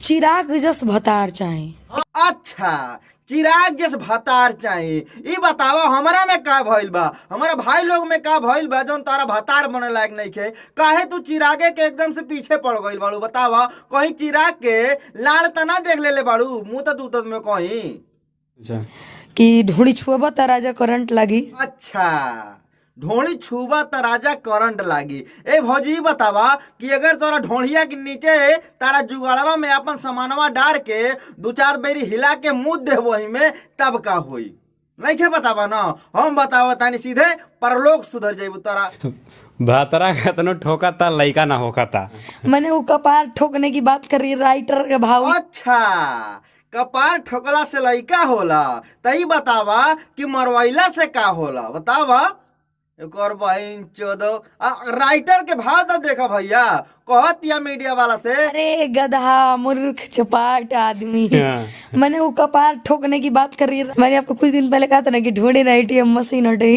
चिराग जस भतार चाहे। अच्छा, चिराग जस भतार चाही। ई बतावा हमरा में का भइल बा, हमारा भाई लोग में का भइल बा जौन तारा भतार बने लायक नइखे? काहे तू चिरागे के एकदम से पीछे पड़ गइल बाड़ू? बतावा, कहीं चिराग के लाड़ तना देख लेले बाड़ू मुतत उतत में कहीं? अच्छा। कि ढूंढी छुअब त राजा करंट लागी। अच्छा, ढोली छुबा त राजा करंट लागी। ए भौजी, ई बतावा कि अगर तोरा ढोलिया के नीचे तारा जुगाड़वा में अपन सामानवा डार के दू चार बेरी हिला के मुंह दे वही में, तब का होई? नहीं के बतावा ना, हम बतावा तानी, सीधे परलोक सुधर जाइबू तारा। भातरा केतनो ठोकता, लइका ना होखता। मैंने वो कपार ठोकने की बात कर रही है, राइटर के भाव। अच्छा, कपार ठोकला से लइका होला? त ई बतावा कि मरवैला से का होला? बतावा। एक और बहन चोदो, राइटर के भाव तो देखा भैया, कहत या मीडिया वाला से। अरे गधा, मूर्ख, चपाट आदमी। मैंने वो कपार ठोकने की बात कर रही है। मैंने आपको कुछ दिन पहले कहा था ना कि ढूंढे ना एटीएम मशीन हटे।